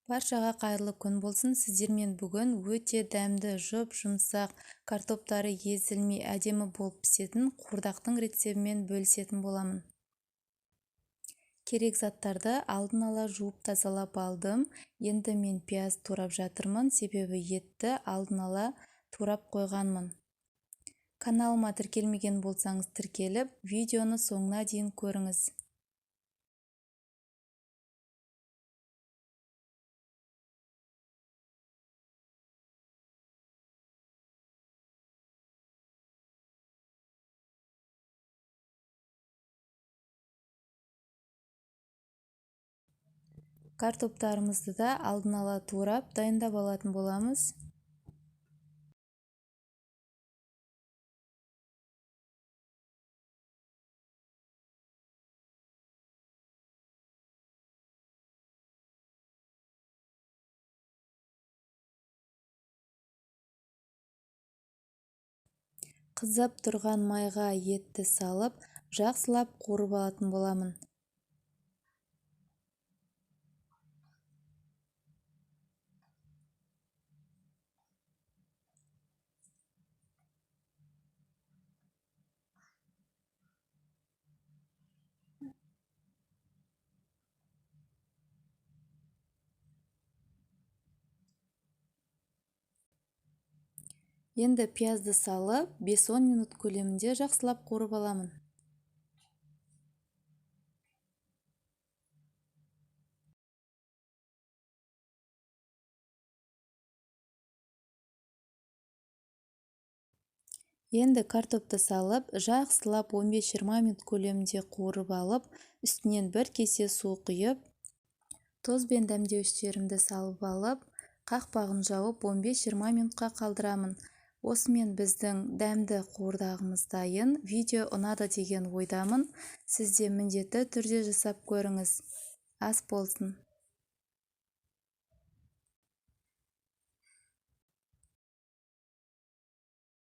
Баршаға қайырлы күн болсын! Сіздермен бүгін өте дәмді, жұп-жұмсақ, картоптары езілмей әдемі болып пісетін қуырдақтың рецебімен бөлісетін боламын. Керек заттарды алдын ала жуып тазалап алдым. Енді мен пияз турап жатырмын, себебі етті алдын ала турап қойғанмын. Каналыма тіркелмеген болсаңыз тіркеліп, видеоны соңына дейін көріңіз. Картоптарымызды да алдын ала турап дайындап алатын боламыз. Қызып тұрған майға етті салып, жақсылап қуырып алатын боламын. Енді пиязды салып, 5-10 минут көлемінде жақсылап қуырып аламын. Енді картопты салып, жақсылап 15-20 минут көлемінде қуырып алып, үстінен бір кесе су құйып, тұз бен дәмдеуіштерімді салып алып, қақпағын жауып 15-20 минутқа қалдырамын. Осымен біздің дәмді қуырдағымыз дайын. Видео ұнады деген ойдамын. Сіз де міндетті түрде жасап көріңіз. Ас болсын!